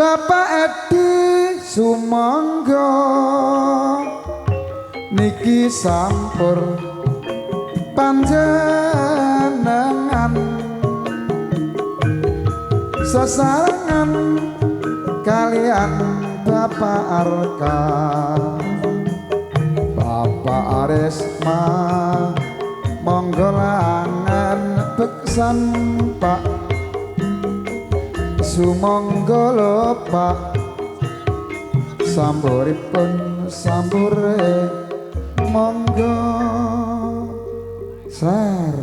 Bapak Edi sumangga niki sampur panjenengan sesarengan kalian Bapak Arka, Bapak Arisma, monggo langan beksan Pak, sumangga lho Pak, sampuripun sampure monggo sar.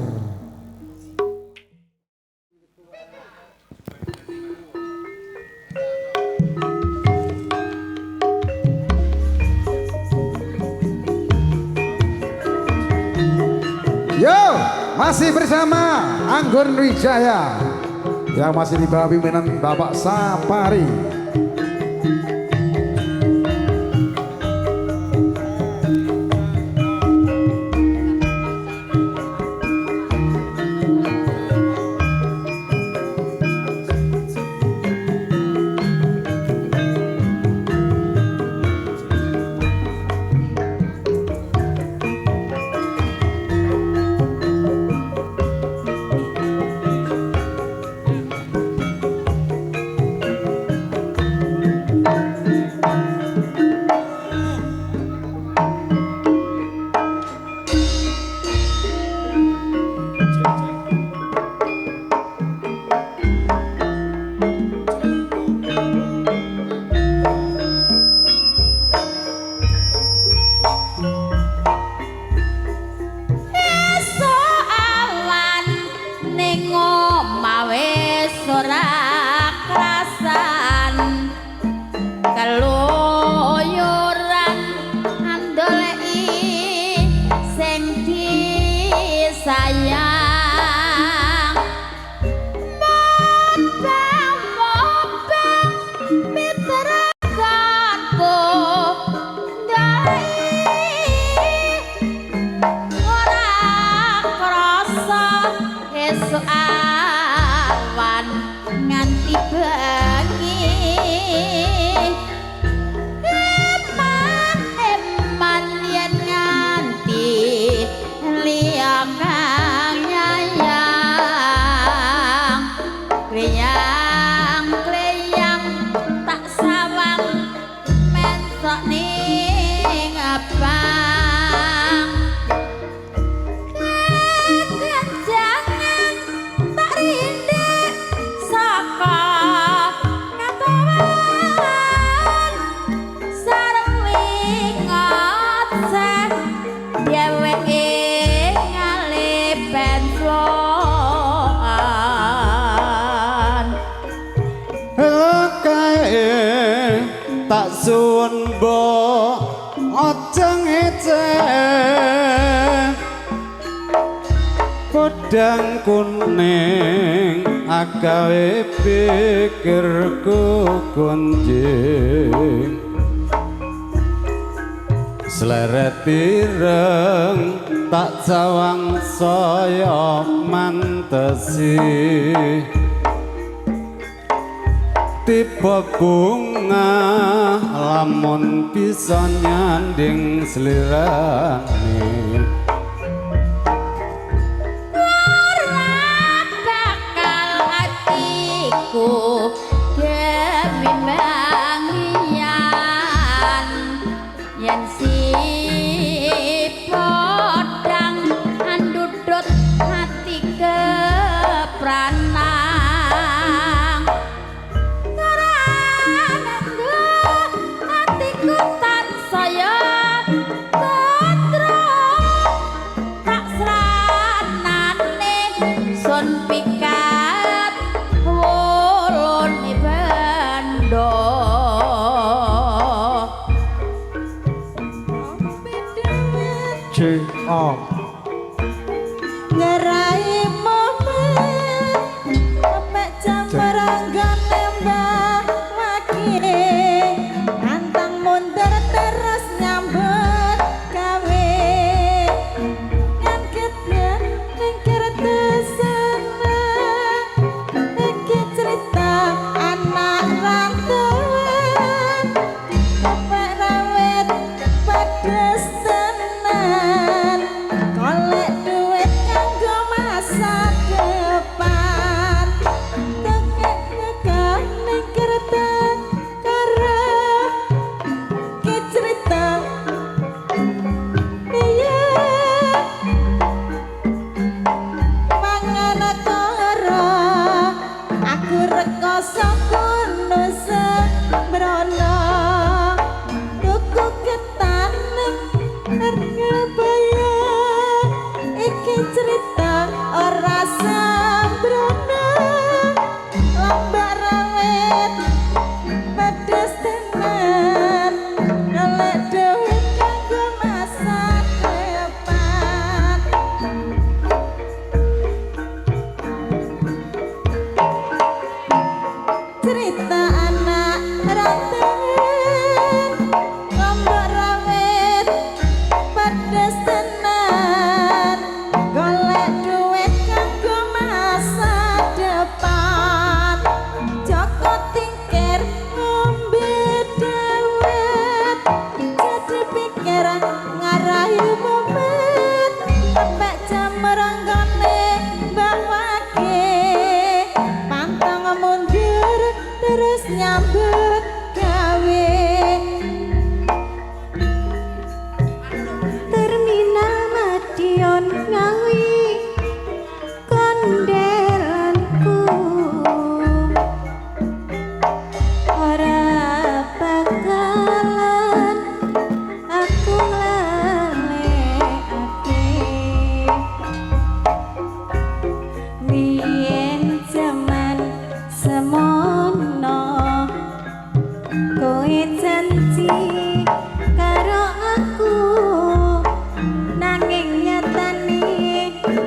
Yo, masih bersama Anggun Wijaya yang masih di bawah pimpinan Bapak Sapari. Podang kuning agawe pikirku gonjing, sleret ireng tak sawang saya mantesi, tiba bunga lamun bisa nyanding slirane. Cerita anak rantau. cerita anak ranten lombok rawit pedes tenan golek duit kanggo masa depan. Joko Tingkir ngombe dawet jadi pikiran ngarahi momen tepek jamur nggone Mbak Wage pantang mundur terus nyambut gawe. Terminal Madiun Ngawi kondelanku ora bakalan aku nglalekake. Biyen jaman semono kowe janji karo aku nanging nyatane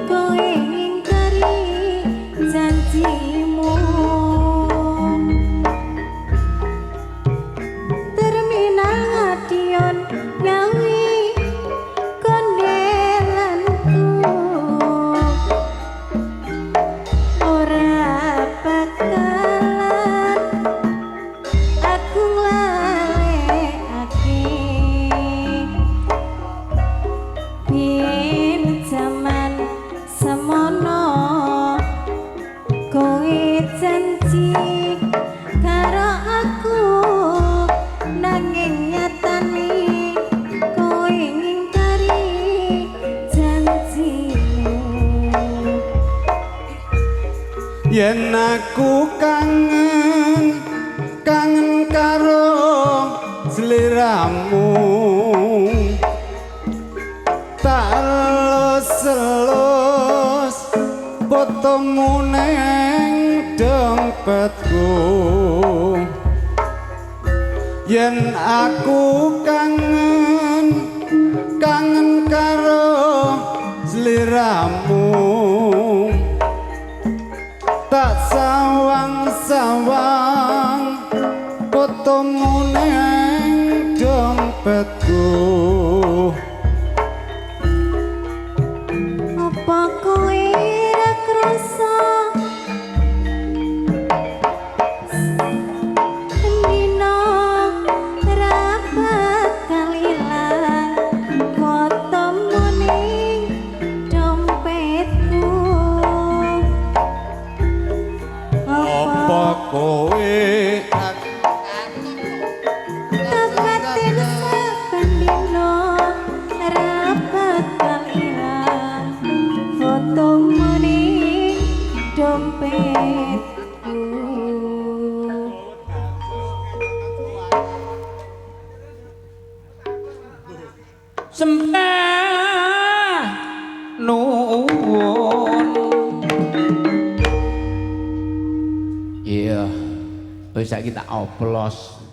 kowe ngingkari janjimu. Terminal Madiun Ngawi kondelanku ora bakalan aku nglalekake. Biyen jaman semono kowe janji karo aku nanging nyatane kowe ngingkari janjimu. Yen aku kangen kangen karo sliramu tak elus-elus fotomu neng dompetku. Yen aku kangen kangen karo sliramu tak sawang-sawang fotomu neng dompetku. Apa kowe ra krasa dina ra bakal ilang fotomu ning dompetku? Apa kowe Tepatin saben dina ra bakal ilang fotomu ning dompetku. Sembah nuwun. Iya, wis saiki tak oplos.